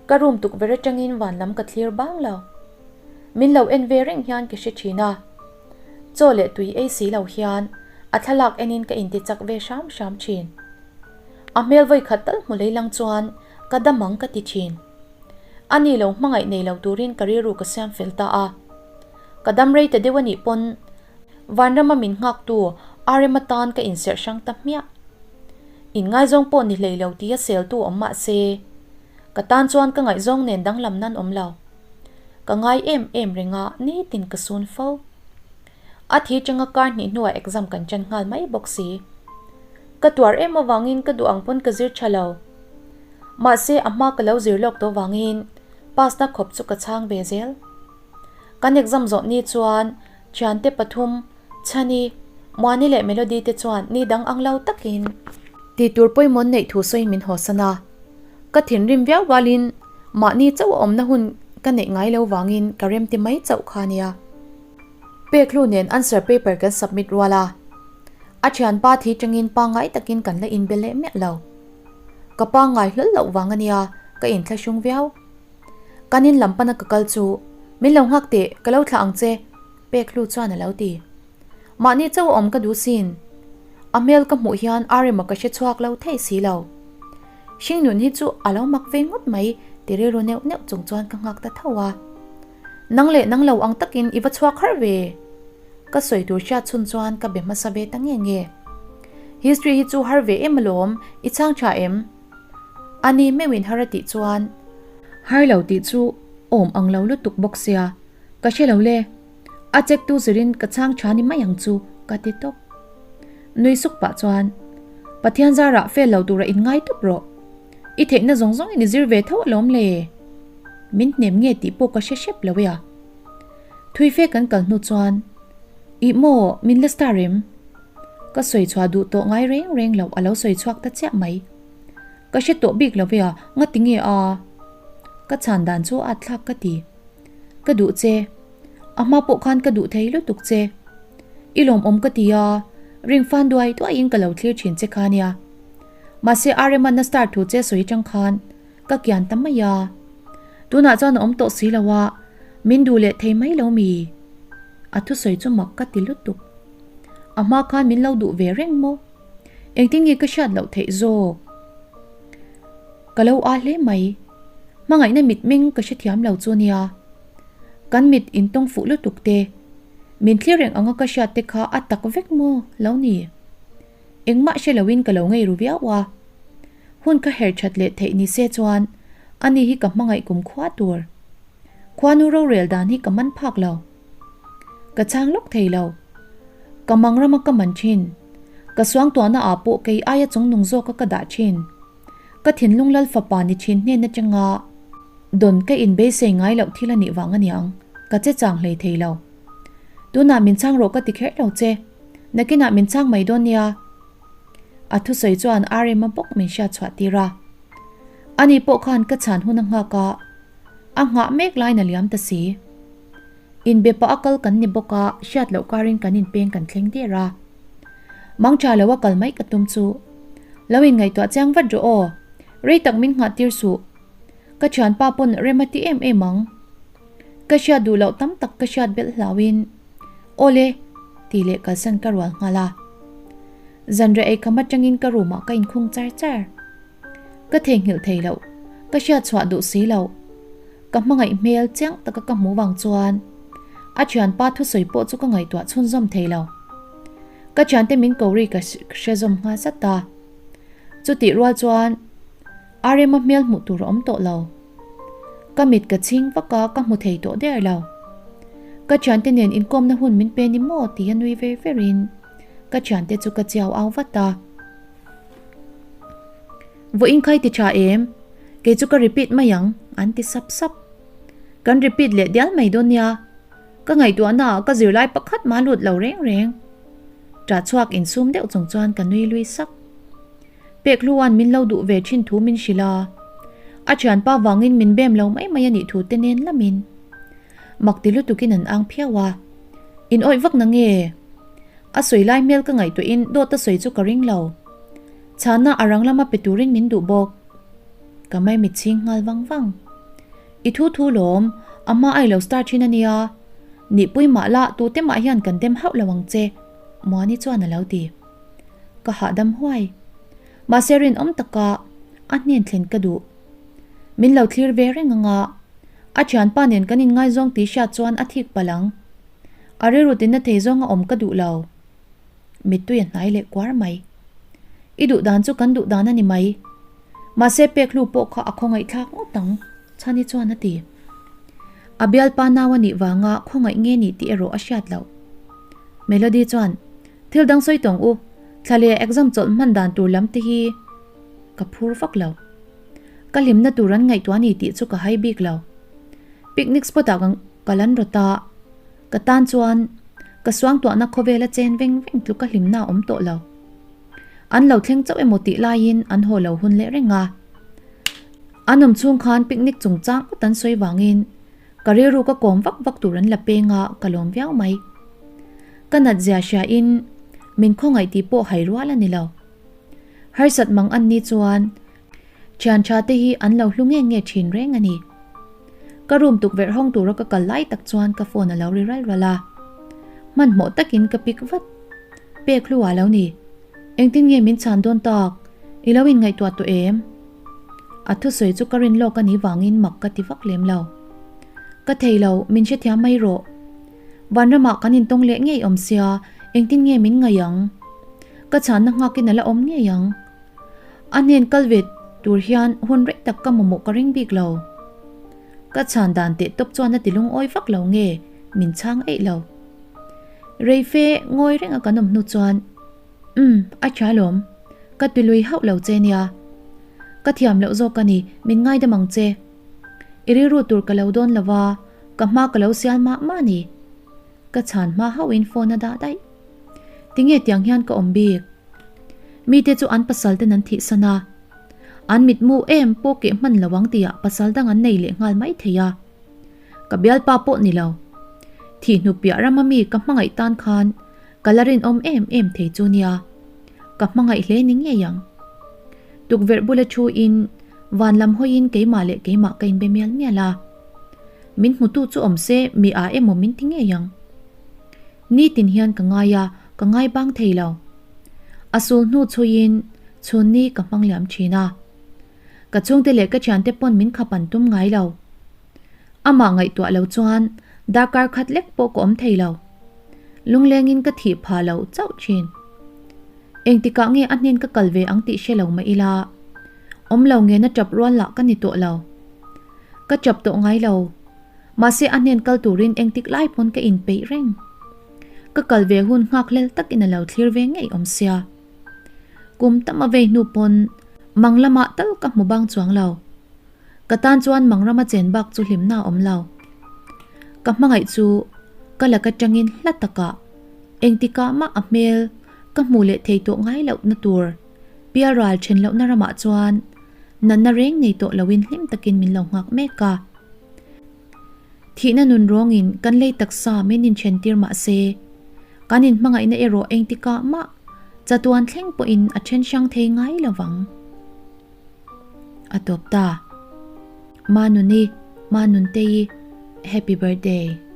ka room tukverh atangin van lam ka thlir bang lo. Min lo en ve reng hian ka hre thin a, chaw leh tui ei si lo hian a thlalak enin ka inti chak ve hram hram thin. A hmel vawi khat tal hmu lei lang chuan ka dam ang ka ti thin. A ni lo hmangaih nei lo turin ka rilru ka siam fel ta a. Ka dam rei ta deuh a nih pawn Vanrama min nghaktu RM atan ka inserh hrang ta hmiah. Inngaizawng pawh ni hlei lo tia seltu awm mah se, ka tan chuan ka ngaihzawng nen danglam nan awm lo. Ka ngai em em reng a, nitin ka sun fo. A thi changa kar hnih hnuah exam kan ṭan nghal mai bawk si. Ka tuar em avangin ka duh ang pawn ka zir ṭha lo. Mahse a hma ka lo zir lawk tawh vangin pass na khawp chu ka chhang ve zel. Kan exam zawh ni chuan thiante pathum, Chhani, Muani leh Melody te chuan ni dang ang lo takin tih tur pawimawh neih thu sawiin min hawsan a. Ka thinrim viau rualin mahni chauh a awmna hun ka neih ngai lo vangin ka remti mai chauh kha nia. Peklu nen answer paper kan submit rual a, a thianpa thi tangin pangngai takin kan la inbe leh miah lo. Ka pangngai hlawl loh vang a nia, ka inthlahrung viau. Kan in lam pana ka kal chu, Min lo nghak teh, ka lo thlah ang che, Peklu chuan a lo ti. Mahni chauh a awm ka duh sin. A hmel ka hmuh hian Arema ka hre chhuak lo thei si lo. Hringnun hi chu a lo mak ve ngawt mai ti rilru neuh neuh chung chuan ka nghak ta tho a. Nang leh nang lo ang takin i va chhuak har ve. Ka sawi tur hriat chhun chuan ka be hmasa ve ta nge nge. History hi chu har ve em alawm, i chhang tha em? A ni meuhin har a tih chuan. Har lo tih chu awm ang lo lutuk bawk sia, ka hre lo le. A check tu zirin ka chhang tha ni mai ang chu ka ti tawp. Nui suk pah chuan, Pathian zarah fail lo tura in ngai tawp rawh. I theihna zawng zawng in i zir ve tho alawm le. Min hnem nge tih pawh ka hre hrep lo e a. Thui fe kan kal hnu chuan, Ih maw, min la star em? Ka sawi chhuah duh tawh ngai reng reng loh a lo sawi chhuak ta chiah mai. Ka hre tawh bik lo e a, ngati nge a? Ka chhan dan chu a thlak ka ti. Ka duh che. A hma pawh khan ka duh thei lutuk che. I lawmawm ka ti a, ring fan duai duaiin ka lo thlir thin che kha nia. Mahse Areman a star thu che sawi atang khan ka kian ta mai a. Tunah chuan a awm tawh si lo a, min duh leh thei mai lo mi? A thusawi chu mak ka ti lutuk. A hma khan min lo duh ve reng maw? Engtin nge ka hriat loh theih zawk? Ka lo a hle mai. Hmangaihna mitmeng ka hrethiam lo chu nia. Kan mit intawng fuh lutuk te, min thlir reng anga ka hriat te kha a tak vek maw lo ni? Engmah hre loin ka lo ngei ru viau a. Hun ka her that leh theih ni se chuan ani hi ka hmangaih kum khua tur. Khuanu rorel dan hi ka man phak lo. Ka chhang lawk thei lo. Ka mang rama ka man thin. Ka suangtuahna ah pawh kei aia chungnung zawka ka dah thin. Ka thinlung lal fapa ni thin hnen atanga dawn ka inbeisei ngai loh thil a nih vang aniang ka che chang hlei thei lo. Tunah min chhang rawh ka ti kher lo che. Nakinah min chhang mai dawn nia. A thusawi chuan Arema bawk min hriat chhuah tir a. Ani pawh khan ka chhan hun a nghak a, a nghah mek laiin a liam ta si. Inbe pah a kal kan ni bawk a, hriat loh karin kan inpeng kan thleng der a. Mang tha lo a kal mai ka tum chu. Lo inngaihtuah chiang vat rawh aw, rei tak min nghah tir suh. Ka thianpa pawn rem a ti em em ang. Ka hriat duh loh tam tak ka hriat belh hlauhin, Awle! tih leh kalsan ka rual nghal a. Zanriah ei kham atangin ka room ah ka inkhung char char. Ka theihnghilh thei loh, ka hriat chhuah duh si loh. Ka hmangaih hmel chiang taka ka hmuh vang chuan a thianpa thusawi pawh chu ka ngaihtuah chhunzawm thei lo. Ka thiante min ko ri ka hre zawm nghal zat a. Chutih rual chuan Arema hmel hmuh tur a awm tawh lo. Ka mit ka chhing vak a, ka hmu thei tawh der lo. Ka thiante nen inkawmna hun min pe ni maw tih a nui ver verin ka thiante chu ka chiau au vat a. Vawiin khai ti tha em? Kei chu ka repeat mai ang, an ti sap sap. Kan repeat leh dial mai dawn nia. Ka ngaihtuahna ah ka zirlai pakhat mah lut lo reng reng. Ṭah chhuak insum deuh chung chuan ka nui lui sak. Pekhlua'n min lo duh ve thin thu min hrilh a, a thianpa vangin min bem lo mai mai a nih thu te nen lamin. Mak ti lutukin an ang phiau a. In awih vak na nge? A sawi lai hmel ka ngaihtuahin dawt a sawi chu ka ring lo. Chhana a rang lama pe turin min duh bawk. Ka maimit chhing nghal vang vang. I thu thu lawm, a hma ai lo star thin a nia. Nihpui mah la tute mah hian kan dem hauh lo ang che, Muani chuan a lo ti. Ka hahdam huai. Mahse rinawm taka a hnen thlen ka duh. Min lo thlir ve reng anga a thianpa nen kan inngaizawng tih hriat chuan a thik palh ang. A rilru tinna thei zawnga awm ka duh lo. Mittui a hnai leh kuar mai. I duh dan chu kan duh dan a ni mai. Mahse pek hlu pawh kha a khawngaihthlak ngawt ang, Chhani chuan a ti. A bialpa nau a nih vanga khawngaih nge ni tih erawh a hriat loh. Melody chuan, Thil dang sawi tawng u, thla leh exam chawlh hman dan tur lam te hi ka phur vak lo. Ka hlimna tur an ngaihtuah a ni tih chu ka hai bik lo. Picnic spot ah ka lan rawt a, ka tan chuan ka suangtuahna khawvela chen veng veng tluka hlimna a awm tawh lo. An lo thleng chauh emaw tih laiin an haw lo hun leh reng a. An awm chhung khan picnic chungchang ngawt an sawi vangin ka rilru ka kawm vak vak tur an la peng a, ka lawm viau mai. Ka nat zia hria in min khawngaih tih pawh hai rual a ni lo. Harsat mang an ni chuan Thian tha te hi an lo hlu nge nge thin reng a ni. Ka room tukverh hawng tura ka kal lai tak chuan ka phone a lo ri ral ral a. Hmanhmawh takin ka pick vat. Pek hlu a lo ni. Engtin nge min chhan dawn tak? I lo inngaihtuah tawh em? A thusawi chu ka rin lawk a nih vangin mak ka ti vak lem lo. Ka thei lo, min hrethiam mai rawh. Vanramah kan intawng leh ngei awm sia, engtin nge min ngaih ang? Ka chhanna nghakin a la awm ngei ang. A hnen kal ve tur hian hun rei tak ka mamawh ka ring bik lo. Ka chhan dan teh tawp chuan a ti lungawi vak lo nge min chhang eih lo. Reife ngawi reng a kan awm hnu chuan, Umm, a tha lawm. Ka ti lui hauh lo che nia. Ka thiam loh zawk a ni, min ngaidam ang che. I rilru tur ka lo dawn lo va, ka hma ka lo sial mah mah a ni. Ka chhan hma hauhin phone a dah daih. Tinge tiang hian ka awm bik? Mite chu an pasal ten an thihsan a, an mitmu em pawh keh hman lo ang tihah pasal dang an nei leh nghal mai thei a. Ka bialpa pawh ni lo. Thih hnu piah rama mi ka hmangaih tan khan ka la rinawm em em thei chu nia. Ka hmangaih hle ni ngei ang. Tukverh bula thu in van lam hawiin keimah leh keimah ka inbe mial mial a. Min hmutu chu awm se mi a emaw min ti ngei ang. Nitin hian ka ngai a, ka ngai bang thei lo. A sul hnu chhuiin chhun ni ka hmang liam thin a. Ka chhungte leh ka thiante pawn min khap an tum ngai lo. Amah ngaihtuah lo chuan darkar khat lek pawh ka awm thei lo. Lunglengin ka thih phah lo chauh thin. Engtikah nge a hnen ka kal ve ang tih hre lo mah ila, awm lo nge na tap rual lah ka ni tawh lo. Ka tap tawh ngai lo. Mahse a hnen kal turin engtik lai pawn ka inpeih reng. Ka kal ve hun nghak hlel takin a lo thlir ve ngei awm sia. Kum tam a vei hnu pawn mang lamah tal ka hmu bang chuang lo. Ka tan chuan mang rama chen bak chu hlimna a awm lo. Ka hmangaih chu ka laka tangin hla takah engtikah mah a hmel ka hmuh leh thei tawh ngai lohna tur pialral then lohna ramah chuan natna reng nei tawh loin hlim takin min lo nghak mek a. Thihna nun rawngin kan lei taksa min inthentir mah se, kan inhmangaihna erawh engtikah mah chatuan thleng pawhin a then hrang thei ngai lo vang. A tawp ta. Manuni, Manuntei, Happy Birthday.